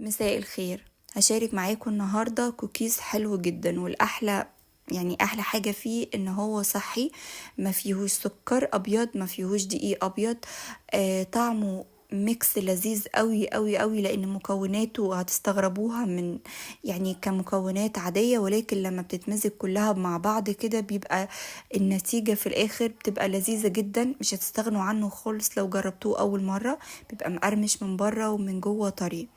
مساء الخير. هشارك معاكم النهاردة كوكيز حلو جدا، والأحلى يعني أحلى حاجة فيه إن هو صحي، ما فيهوش سكر أبيض، ما فيهوش دقيق أبيض. طعمه mix لذيذ قوي قوي قوي، لأن مكوناته هتستغربوها من يعني كمكونات عادية، ولكن لما بتتمزج كلها مع بعض كده بيبقى النتيجة في الآخر بتبقى لذيذة جدا، مش هتستغنوا عنه خالص لو جربتوه أول مرة. بيبقى مقرمش من بره ومن جوه طري.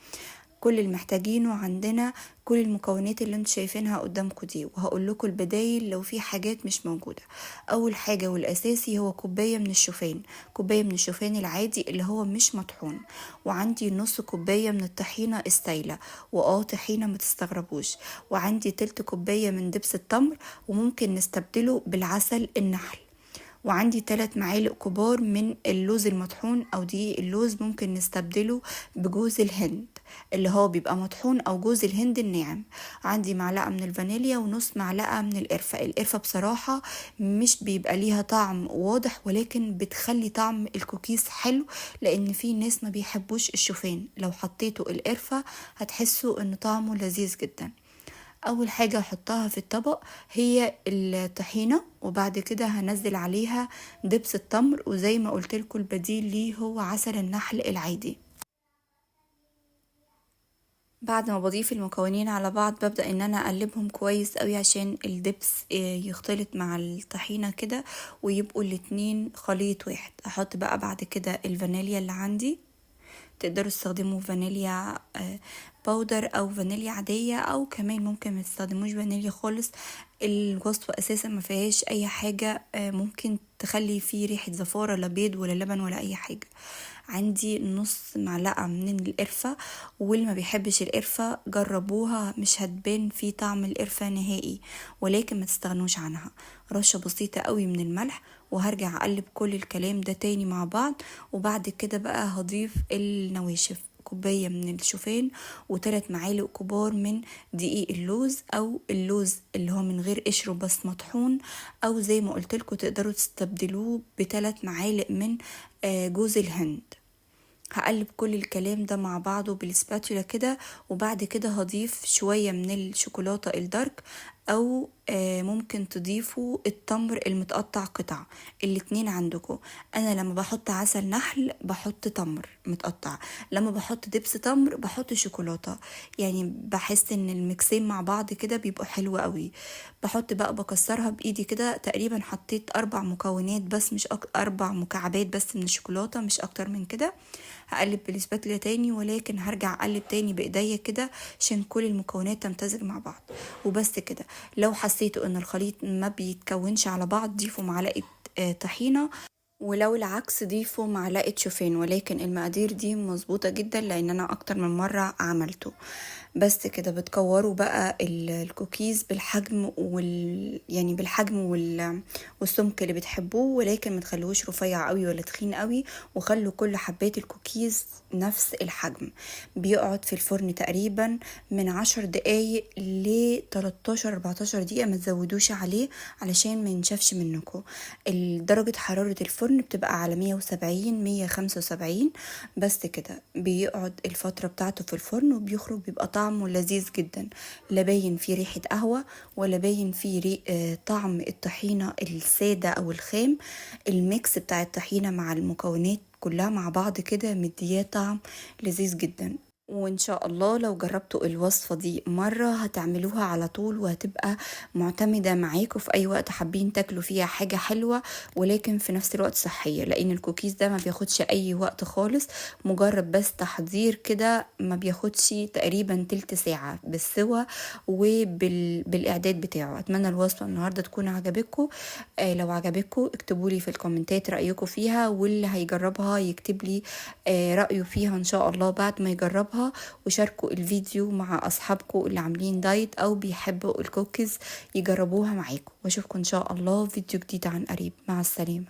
كل اللي محتاجينه عندنا كل المكونات اللي انتوا شايفينها قدامكم دي، وهقول لكم البدايل لو في حاجات مش موجودة. اول حاجة والاساسي هو كوباية من الشوفان، كوباية من الشوفان العادي اللي هو مش مطحون، وعندي نص كوباية من الطحينة السايلة، طحينة ما تستغربوش، وعندي تلت كوباية من دبس التمر، وممكن نستبدله بالعسل النحل، وعندي 3 معالق كبار من اللوز المطحون او دقيق اللوز، ممكن نستبدله بجوز الهند اللي هو بيبقى مطحون او جوز الهند الناعم. عندي معلقة من الفانيليا ونص معلقة من القرفة. القرفة بصراحة مش بيبقى ليها طعم واضح، ولكن بتخلي طعم الكوكيز حلو، لان في ناس ما بيحبوش الشوفان، لو حطيتوا القرفة هتحسوا ان طعمه لذيذ جدا. اول حاجة هحطها في الطبق هي الطحينة، وبعد كده هنزل عليها دبس التمر، وزي ما قلت لكم البديل ليه هو عسل النحل العادي. بعد ما بضيف المكونين على بعض ببدأ ان انا اقلبهم كويس قوي عشان الدبس يختلط مع الطحينة كده ويبقوا الاتنين خليط واحد. احط بقى بعد كده الفانيليا اللي عندي، تقدروا تستخدموا فانيليا powder او فانيليا عادية، او كمان ممكن ما تستخدموش فانيليا خالص. الوصفة اساسا ما فيهاش اي حاجة ممكن تخلي فيه ريحة زفارة، لا بيض ولا لبن ولا اي حاجة. عندي نص معلقة من القرفة، واللي ما بيحبش القرفة جربوها، مش هتبان في طعم القرفة نهائي، ولكن ما تستغنوش عنها. رشة بسيطة قوي من الملح، وهرجع اقلب كل الكلام ده تاني مع بعض. وبعد كده بقى هضيف النواشف، كوباية من الشوفان وثلاث معالق كبار من دقيق اللوز او اللوز اللي هو من غير قشره بس مطحون، او زي ما قلت لكم تقدروا تستبدلوه بثلاث معالق من جوز الهند. هقلب كل الكلام ده مع بعضه بال spatula كده، وبعد كده هضيف شوية من الشوكولاتة ال dark، او ممكن تضيفوا التمر المتقطع قطع، الاتنين عندكم. انا لما بحط عسل نحل بحط تمر متقطع، لما بحط دبس تمر بحط شوكولاتة، يعني بحس ان الميكسين مع بعض كده بيبقوا حلو قوي. بحط بقى بكسرها بايدي كده، تقريبا حطيت 4 مكونات بس، مش 4 مكعبات بس من الشوكولاتة، مش اكتر من كده. هقلب بالسباتولا تاني، ولكن هرجع اقلب تاني بايديا كده عشان كل المكونات تمتزج مع بعض. وبس كده. لو حسيتوا ان الخليط ما بيتكونش على بعض ضيفوا معلقة طحينة، ولو العكس ضيفوا معلقة شوفان، ولكن المقادير دي مظبوطة جدا لان انا اكتر من مرة عملته. بس كده. بتكوروا بقى الكوكيز بالحجم يعني بالحجم والسمك اللي بتحبوه، ولكن ما تخلوهوش رفيع قوي ولا تخين قوي، وخلوا كل حبات الكوكيز نفس الحجم. بيقعد في الفرن تقريبا من 10 دقايق ل 13-14 دقيقة، ما تزودوش عليه علشان ما ينشفش منكم. درجة حرارة الفرن بتبقى على 170 175 بس كده. بيقعد الفترة بتاعته في الفرن وبيخرج بيبقى طعمه لذيذ جدا، لا باين فيه ريحة قهوة ولا باين فيه طعم الطحينة السادة أو الخام. ال mix بتاع الطحينة مع المكونات كلها مع بعض كده مدياه طعم لذيذ جدا. وإن شاء الله لو جربتوا الوصفة دي مرة هتعملوها على طول، وهتبقى معتمدة معاكم في أي وقت حابين تاكلوا فيها حاجة حلوة ولكن في نفس الوقت صحية، لأن الكوكيز ده ما بياخدش أي وقت خالص، مجرد بس تحضير كده ما بياخدش تقريبا تلت ساعة بالسوى وبالإعداد بتاعه. أتمنى الوصفة النهاردة تكون عجبتكم. لو عجبتكم اكتبوا لي في الكومنتات رأيكم فيها، واللي هيجربها يكتب لي رأيه فيها إن شاء الله بعد ما يجربها. وشاركوا الفيديو مع أصحابكم اللي عاملين diet أو بيحبوا الكوكيز يجربوها معاكم. واشوفكم إن شاء الله فيديو جديد عن قريب. مع السلامة.